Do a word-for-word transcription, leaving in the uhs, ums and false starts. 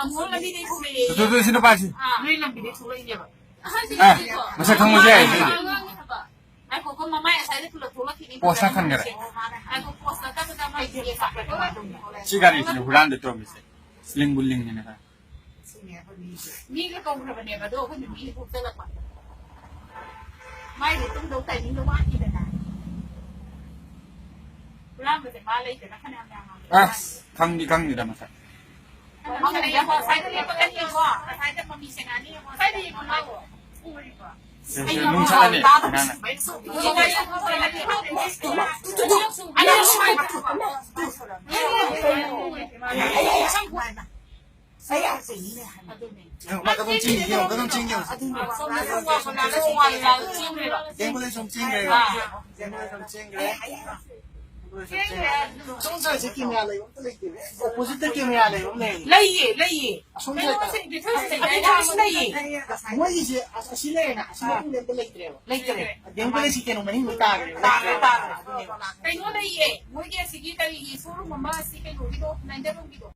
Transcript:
ꯑꯃꯨꯛ ꯂꯝꯕꯤꯗꯩ ꯊꯣꯛꯂꯛꯑꯦ꯫ ꯑꯗꯨ, ꯑꯗꯨ, ꯁꯤ ꯅꯨꯄꯥꯁꯤ꯫ ꯑꯥ, ꯅꯣꯏ ꯂꯝꯕꯤꯗꯩ ꯊꯣꯛꯂꯛꯏꯅꯦꯕ꯫ ꯑꯍꯟꯗꯤ ꯑꯦ, ꯅꯠꯇꯦꯀꯣ꯫ ꯃꯁꯛ ꯈꯪꯕꯁꯦ ꯌꯥꯏ, ꯁꯤꯗꯤ꯫ ꯑꯉꯥꯡꯅꯦ ꯍꯥꯏꯕ꯫ ꯉꯥꯏꯈꯣꯀꯣ, ꯃꯃꯥꯏ ꯑꯁꯥꯏꯗ ꯄꯨꯂꯞ ꯊꯣꯛꯂꯛꯈꯤꯅꯤ꯫ ꯄꯣꯁꯇ ꯈꯟꯈꯔꯦ꯫ ꯉꯥꯏꯈꯣ, ꯄꯣꯁꯇ ꯇꯞꯅ ꯇꯞꯅ ꯁꯤ ꯒꯥꯔꯤꯁꯤꯅ ꯍꯨꯔꯥꯟꯗ ꯇꯧꯔꯝꯃꯤꯁꯦ꯫ ꯂꯤꯡꯕꯨ ꯂꯤꯡꯉꯤꯅꯦ ꯈꯔ꯫ ꯃꯤꯒ ꯀꯧꯈ꯭ꯔꯕꯅꯦꯕ, ꯑꯗꯣ ꯑꯩꯈꯣꯏꯅ ꯃꯤ ꯍꯨꯞꯆꯜꯂꯛꯄ꯫ ꯃꯥꯏꯗꯤ ꯇꯨꯝꯗꯧ timing ꯗꯣ ꯋꯥꯠꯂꯤꯗꯅ꯫ ꯍꯨꯔꯥꯟꯕꯁꯦ ꯃꯥ ꯂꯩꯇꯅ ꯐꯅꯌꯥꯝ ꯌꯥꯝꯃꯝꯃꯦ꯫ ꯑꯁ, ꯈꯪꯗꯤ ꯈꯪꯗꯦꯗ ꯃꯁꯛ꯫ ꯉꯁꯥꯏꯗ ꯂꯦꯞꯄꯒꯅꯤꯀꯣ, ꯉꯁꯥꯏꯗ ꯃꯃꯤ ꯁꯦꯡꯉꯥꯅꯤ ꯌꯦꯡꯉꯣ꯫ ꯁ꯭ꯋꯥꯏꯗ ꯌꯦꯡꯉꯣ ꯂꯥꯎꯑꯣ꯫ ꯎꯔꯤꯕꯣ? ꯁꯦ, ꯁꯦ, ꯅꯨꯡ ꯆꯠꯂꯅꯤ, ꯑꯉꯥꯡꯅ꯫ ꯑꯩ ꯌꯥꯝ ꯅꯨꯡꯉꯥꯏꯕ꯫ ꯑꯩ ꯌꯥꯝ ꯅꯨꯡꯉꯥꯏꯕ꯫ ꯑꯗꯨꯅꯦ꯫ ꯌꯦꯡꯉꯣ, ꯃꯥ ꯀꯗꯣꯝ ꯆꯤꯡꯒꯤ, ꯌꯦꯡꯉꯣ, ꯀꯗꯣꯝ ꯆꯤꯡꯒꯤ, ꯌꯦꯡꯉꯣ꯫ ꯑꯗꯨꯅꯦ꯫ ꯁꯣꯝꯗ ꯁꯨꯝ ꯋꯥꯡꯈꯠꯂꯛꯑꯒ ꯁꯨꯝ ꯋꯥꯡꯈꯠꯂꯛꯑꯒ ꯆꯦꯟꯈ꯭ꯔꯦꯕ꯫ ꯇꯦꯡꯒꯣꯂꯩ ꯁꯣꯝ ꯆꯦꯟꯈ꯭ꯔꯦꯕ꯫ ꯑꯥ꯫ ꯇꯦꯡꯒꯣꯂꯩ ꯁꯣꯝ ꯆꯦꯟꯈ꯭ꯔꯦ꯫ ꯁꯣꯝ ꯁꯥꯏꯗꯁꯦ camera ꯂꯩꯕ ꯑꯝꯇ ꯂꯩꯇꯦ꯫ Opposite ꯇ camera ꯂꯩꯕ ꯑꯃ ꯂꯩ꯫ ꯂꯩꯌꯦ, ꯂꯩꯌꯦ꯫ ꯑꯁꯣꯝ ꯀꯩꯅꯣ, side ꯇ꯫ ꯁꯤ ꯕꯤꯊꯣꯏꯁꯤ ꯂꯩꯇꯦ, ꯑꯩ ꯈꯪꯕ ꯂꯩꯌꯦ꯫ ꯃꯣꯏꯒꯤꯁꯦ ꯑꯁ-, ꯑꯁꯤ ꯂꯩꯔꯦꯅ, ꯑꯁꯤ ꯃꯅꯨꯡꯗ ꯑꯝꯇ ꯂꯩꯇ꯭ꯔꯦꯕ꯫ ꯂꯩꯇ꯭ꯔꯦ꯫ ꯇꯦꯡꯒꯣꯂꯩꯁꯤ ꯀꯩꯅꯣ ꯃꯅꯨꯡꯗ ꯇꯥꯈ꯭ꯔꯦꯕ꯫ ꯇꯥꯈ꯭ꯔꯦ, ꯇꯥꯈ꯭ꯔꯦ꯫ ꯑꯗꯨꯅꯦꯕ꯫ ꯀꯩꯅꯣ ꯂꯩꯌꯦ, ꯃꯣꯏꯒꯤ ꯑꯁꯤꯒꯤ ꯀꯔꯤꯒꯤ showroom ꯑꯃ, ꯑꯁꯤ ꯀꯩꯅꯣꯒꯤꯗꯣ, ꯅꯥꯏꯟꯗꯔꯣꯝꯒꯤꯗꯣ꯫